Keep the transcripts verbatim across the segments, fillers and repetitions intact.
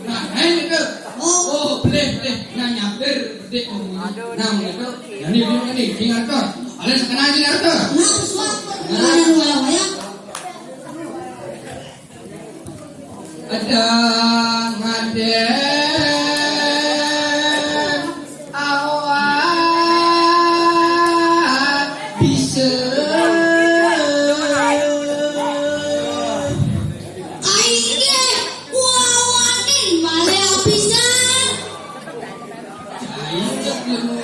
Nah, ayo itu. Oh, boleh, boleh. Nah, nyapir, gede. Nah, itu. Ini, ini, ini, ini ngarep. Ada sekenal aja ngarep. Nah, suap. Nah, wayah-wayah. Ada ngadem awak bisa. Aing ge wawanin malea pisan. Aing ge belum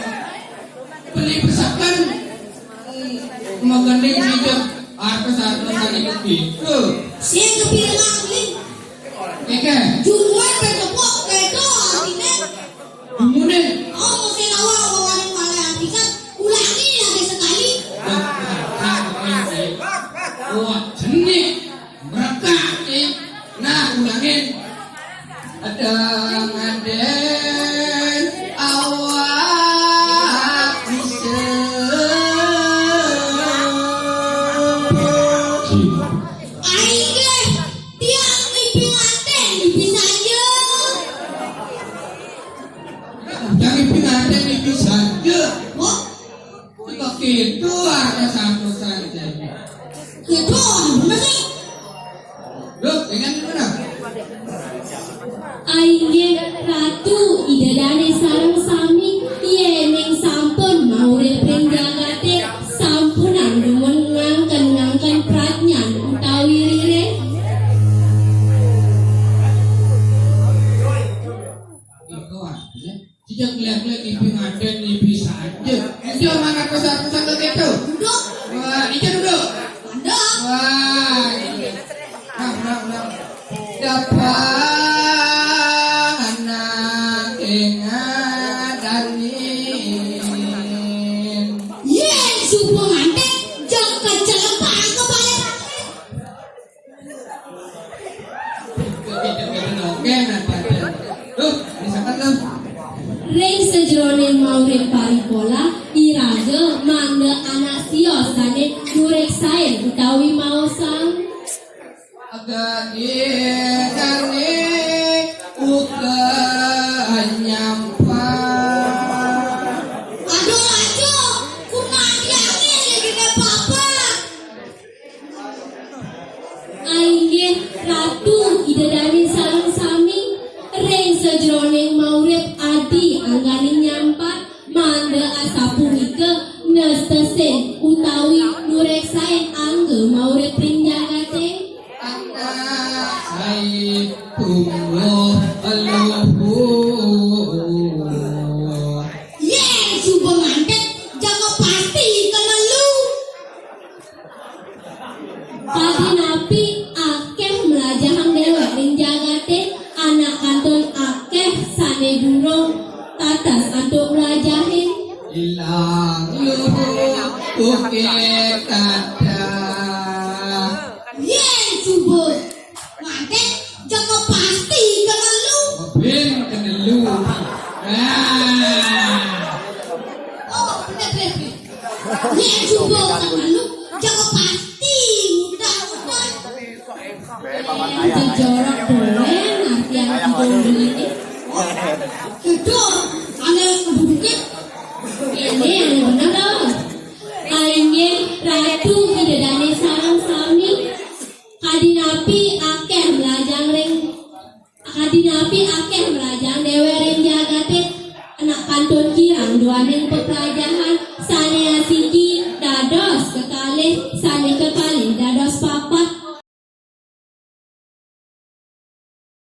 beli pesakan. Magandeng sih, Jep. Artis-artis tadi begitu. Sih kepilih lagi. Oke. Jumuan bertepuk, kayak itu artinya. Jumuan. Oh, mau sih lawan, wawanin malea pisan. Ulangi lagi sekali. Wah, seni. Mereka, eh. Nah, ulangin. Ada ngaden awak bisa. Aing ge tiang iping aten bisa aja. Yang iping aten bisa aja. Kok? Kok gitu ada satu saja. Gitu, bener sih. Loh, dengan mana? Aing ge ratu, ida dane sareng sami, yening sampun maurip ring jagate, sampunang demen ngangken-ngangken pradnyan utawi ririh. Iko artinya, jejak liak-liak iping aden iping saja. Ijo mangat pesan-pesan begitu. Duduk. Wah, ijo duduk. Duduk. Wah, iya. Nah, nah, nah. Dapang anak ingadanin. Yen subuh ngantek, jang kecelepah ke balik. Oke, nah, Pak. Tuh, misalkan tuh. Ring sajeroning maurip paripala, iraga mangda anak sios sane nureksain utawi maosang. Agak gitane uga nyampa. Aduh, aduh, kurang diangin lagi ke papa. Inggih Ratu Ida Dane sareng sami, ring sajeroning maurip adi angganing nyampat, mangda asapunika nestesin utawi nureksain angga maurip ring jagate. Anak sai tumbuh luhur. Yen suba ngantek, jaka pasti kena lu. Kadi napi akeh mlajahang dewek ring jagate, anak kantun akeh sane durung tatas antuk mlajahin. Ilang luhur bukit kadah. Yen suba ngantek, jaka pasti kena lu. Bin kena lu. Ah. Oh, bener, bener, bener. Yen suba kena lu, jaka pasti udah, udah. Yen jejorok dolen artian kidung ini. Kidung, ane kebudukin. Ini ane bener dong. Inggih Ratu Ida Dane sareng sami. Kadi napi akeh mlajang ring, kadi napi akeh mlajang dewek ring jagate, anak kantun kirang duaning peplajahan sane